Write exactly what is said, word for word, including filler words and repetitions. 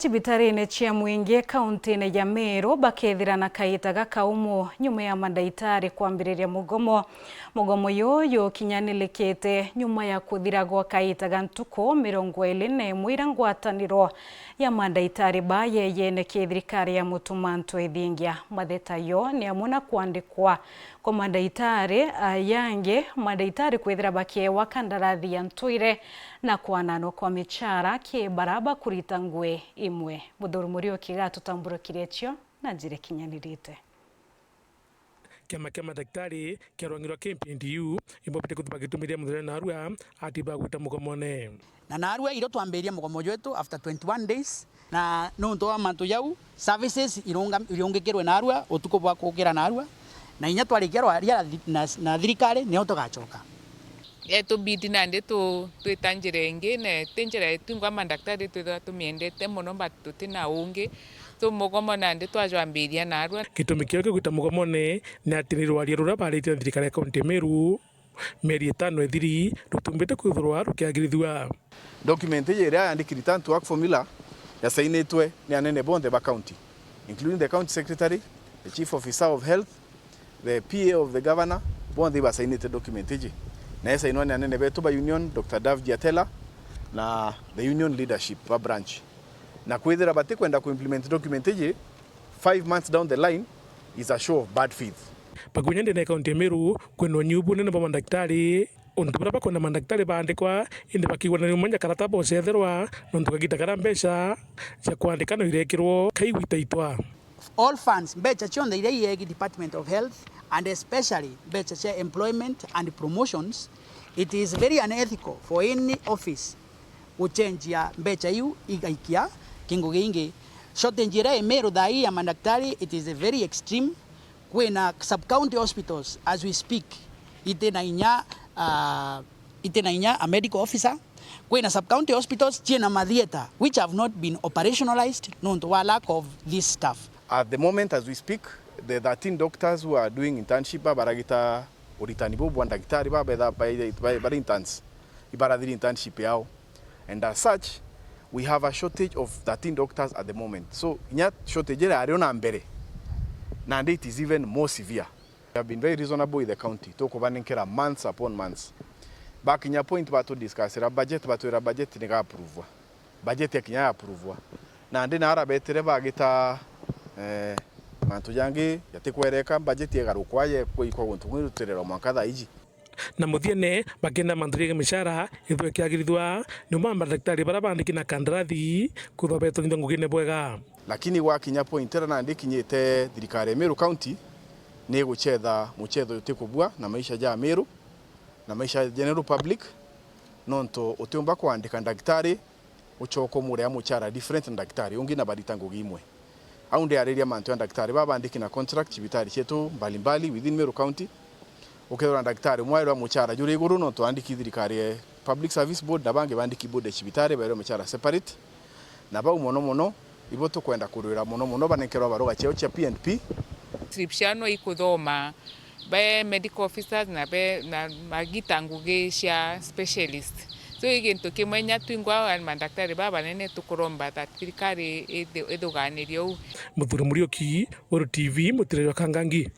Cibitarine cia mwingi kauntine ya Meru bakethira na kaita gakaumu nyuma ya mandagitari kwambiriria mugomo. Mugomo juju jukinyanilikite nyuma ya kuthira gwa kaita ga ntuku mirongo iri na imwe iria ngwataniro ya mandagitari ba yeyene ki thirikari ya Mutuma Ntwethingia. Matheta jo ni amwe na kwandikwa kwa mandagitari, a, yangi, mandagitari kwithira bakiewa kandarathi ya ntwire na kwananwa kwa michara ki bara bakurita ngugi imwe. Muthuri Muriuki gatutamburukirie cio na njira ikinyanirite. Kiama kia mandagitari kia Rwang'irwa K P N D U ibobete kwithirwa bagitumiria muthenya narua ati bagwita mugomone. Na narua irio twambiria mugomo jwetu after twenty-one days, na nontu wa mantu jau, services irunga-, irungikirwe narua utuku bwa kukira narua, na inya twarikia rwaria na thi-, na, na thirikari, nio tugacoka. Etubidi nandi tu-, twita njira ingi, na ti njira itwingwa mandagitari twithirwa tumiendete mono, but tutina ungi. So mugomo nandi twajwambiria narua. Gitumi kiao kia gwita mugomone ni ati ni rwaria ruria baritie na thirikari ya kaunti ya Meru mieri itano ithiri rutumbite kwithirwa rukiagirithua. Document iji iria yandiki return to work formula yasainitwe ni anene bonthe ba county, including the county secretary, the chief officer of health, the P A of the governor, bonthe ibasainite document iji, na yasainwa ni anene betu ba union, Doctor Dove Giatela, na the union leadership ba branch. Na kwithira batikwenda ku implement document iji, five months down the line is a show of bad faith. Bakunya ndene ya kaunti ya Meru, kwina unyiu bunene bwa mandagitari, untu buria bakwenda mandagitari baandikwa, indi bakigwa na riu mwanya karata bocetherwa, nontu kagita karia mbeca cia kwandika no irekirwo kaigwitaitwa. All funds, mbeca cionthe iria iegi Department of Health, and especially mbeca cia employment and promotions, it is very unethical for any office gucenjia mbeca iu igaikia kingu gingi. Shortage iria i Meru thaa ii ya mandagitari, it is very extreme. Kwina sub-county hospitals as we speak, itina inya, ah, itina inya a medical officer. Kwina sub-county hospitals ciina ma theatre which have not been operationalized nontu wa lack of this staff. At the moment as we speak, the thirteen doctors who are doing internship, ba baragita uritani buu bwa ndagitari, ba betha, ba, ba, bari interns, ibarathiri internship yao. And as such, we have a shortage of thirteen doctors at the moment. So, inya shortage iria yari o na mbere, nandi it is even more severe. We have been very reasonable with the county. Tukubanenkera months upon months. Bakinya point batudiscussira budget, batwira budget niga approvwa. Budget yakinya ya approvwa. Nandi nara betire bagita, eh, mantu jangi jatikwereka, budget igarukwa yekwa ikwa guntu kung'i rutirira mwanka thaa iji. Na muthiene, bakenda mantu jegie micara ithwe ikiagirithwa, nyuma ya mandagitari baria baandiki na kandarathi kwithwa betonithua ngugine bwega. Lakini gwakinya point iria nandi ikinyite, thirikari ya Meru County ni igucetha mucetho utikubua na maisha ja Meru na maisha ya general public, nontu utiumba kwandika ndagitari ucoka umuria muchara different na ndagitari ungi na barita ngugi imwe. Au ndiariria mantu ya ndagitari baba bandiki na contract cibitari cietu mbalimbali within Meru County, ukethirwa ndagitari umwe airwa muchara juri iguru nontu andiki thirikari ya Public Service Board na bangi bandiki board ya cibitari bairwa muchara separate. Na bau mono mono ibo tukwenda kurwira mono mono banenkerwa baruga ciao cia P and P. Scripture no ikuthoma be medical officers na be, na magita ngugi cia specialist. So, i gintu kimwe nya twingwa mandagitari baba banene tukuromba that thirikari ithi-, ithuganirie uu. Muthuri Muriuki, Weru T V, Mutireri wa Kangangi.